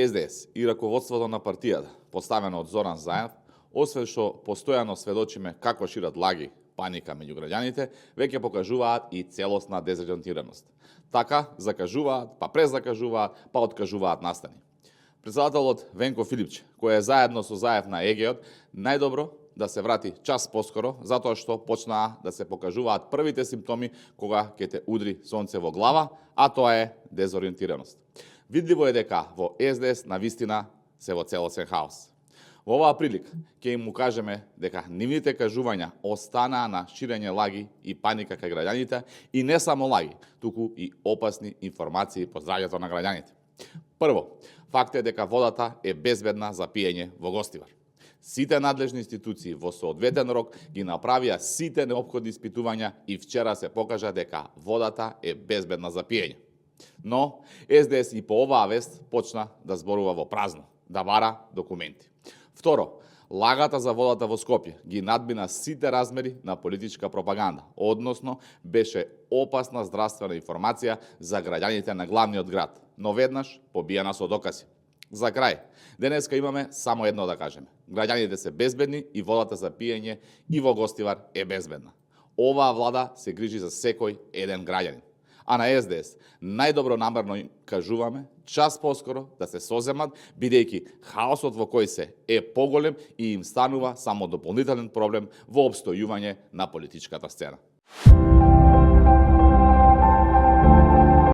СДС и раководството на партијата, поставено од Зоран Заев, освен што постојано сведочиме како шират лаги, паника меѓу граѓаните, веќе покажуваат и целосна дезориентираност. Така закажуваат, па презакажуваат, па откажуваат настани. Председателот Венко Филипче, кој е заедно со Заев на ЕГЕ-от, најдобро да се врати час поскоро, затоа што почнаа да се покажуваат првите симптоми кога ќе те удри сонце во глава, а тоа е дезориентираност. Видливо е дека во СДС навистина се во целосен хаос. Во оваа прилика ќе им кажеме дека нивните кажувања останаа на ширење лаги и паника кај граѓаните и не само лаги, туку и опасни информации по здравјето на граѓаните. Прво, факт е дека водата е безбедна за пиење во Гостивар. Сите надлежни институции во соодветен рок ги направија сите неопходни испитувања и вчера се покажа дека водата е безбедна за пиење. Но СДС и по оваа вест почна да зборува во празно, да бара документи. Второ, лагата за водата во Скопје ги надмина сите размери на политичка пропаганда, односно беше опасна здравствена информација за граѓаните на главниот град, но веднаш побиена со докази. За крај, денеска имаме само едно да кажеме. Граѓаните се безбедни и водата за пиење и во Гостивар е безбедна. Оваа влада се грижи за секој еден граѓанин. А на СДС најдобро намерно им кажуваме час поскоро да се соземат, бидејќи хаосот во кој се е поголем и им станува само дополнителен проблем во опстојување на политичката сцена.